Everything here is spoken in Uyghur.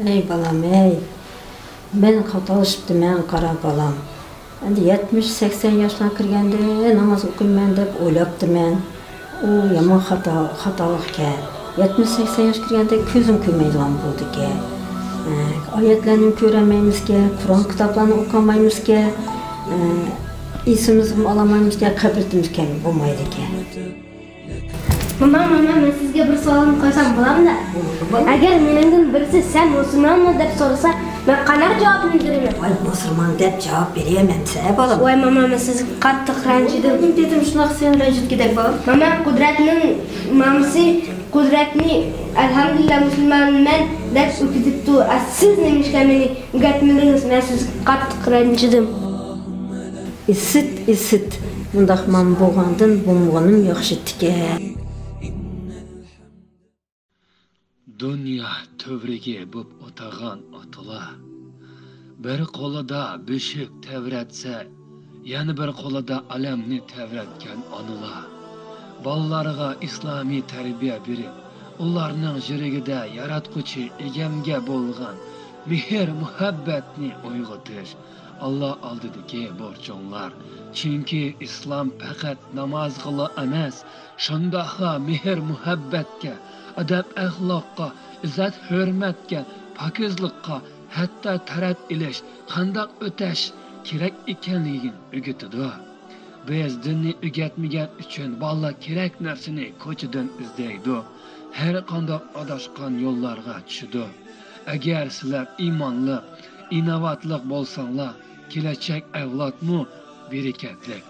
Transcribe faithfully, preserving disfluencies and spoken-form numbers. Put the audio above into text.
ئەي بالام، ئەي، مەن خاتالىشىپتىمەن، قارا بالام. ئەمدى يەتمىش، سەكسەن ياشقا كىرگەندە ناماز ئوقۇيمەن دەپ ئويلاپتىمەن. ئۇ يامان خاتا، خاتالىقكەن. يەتمىش، سەكسەن ياشقا كىرگەندە كۆزۈم كۆرمەيدىغان بولىدىكەن. ئە، ئايەتلەرنى كۆرەلمەيمىزكەن، قۇرئان كىتابلارنى ئوقۇيالمايمىزكەن. ئە، ئېسىمىزگىمۇ ئالالمايمىزكەن، قەبرىتىمىزگە بولمايدىكەن. ماما، ماما، مەن سىزگە بىر سوئالنى قويسام بولامدۇ؟ بولىدۇ، بالام. ئەگەر مېنىڭدىن بىرسى سەن مۇسۇلمانمۇ دەپ سورىسا، مەن قانداق جاۋابنى بېرىمەن؟ ۋاي، مۇسۇلمان دەپ جاۋاب بېرەلمەمسەن، بالام. ۋاي، ماما، مەن سىزگە قاتتىق رەنجىدىم. نېمە دېدىم شۇنداق سېنى رەنجىتكۈدەك، بالام؟ ماما، قۇدرەتنىڭ مامىسى قۇدرەتنى، ئەلھەمدۇلىللا، مۇسۇلمانمەن دەپ ئۆگىتىپتۇ. ئە، سىز نېمىشقا مېنى ئۆگەتمىدىڭىز؟ مەن سىزگە قاتتىق رەنجىدىم. ئىسىت، ئىسىت. بۇنداق ماما بولغاندىن بولمىغىنىم ياخشىتىكەن. دۇنيا تۈۋرۈكى بوپ ئولتۇرغان ئاتىلار. بىر قولىدا بۆشۈك تەۋرەتسە، يەنە بىر قولىدا ئالەمنى تەۋرەتكەن ئانىلار. بالىلارغا ئىسلامىي تەربىيە بېرىپ، ئۇلارنىڭ يۈرىكىدە ياراتقۇچى ئىگەمگە بولغان مېھىر-مۇھەببەتنى ئويغىتىش ئاللا ئالدىدىكى بۇرچۇڭلار. چۈنكى ئىسلام پەقەت نامازغىلا ئەمەس، شۇنداقلا مېھىر-مۇھەببەتكە، ئەدەپ-ئەخلاققا، ئىززەت-ھۆرمەتكە، پاكىزلىققا، ھەتتا تەرەت ئېلىش، قانداق ئۆتەش كېرەك ئىكەنلىكىنى ئۆگىتىدۇ. بىز دىننى ئۆگەتمىگەن ئۈچۈن بالىلار كېرەك نەرسىنى كوچىدىن ئىزدەيدۇ، ھەر قانداق ئاداشقان يوللارغا چۈشىدۇ. ئەگەر سىلەر ئىمانلىق، ئىناۋەتلىك بولساڭلار، كېلەچەك ئەۋلادمۇ بەرىكەتلىك.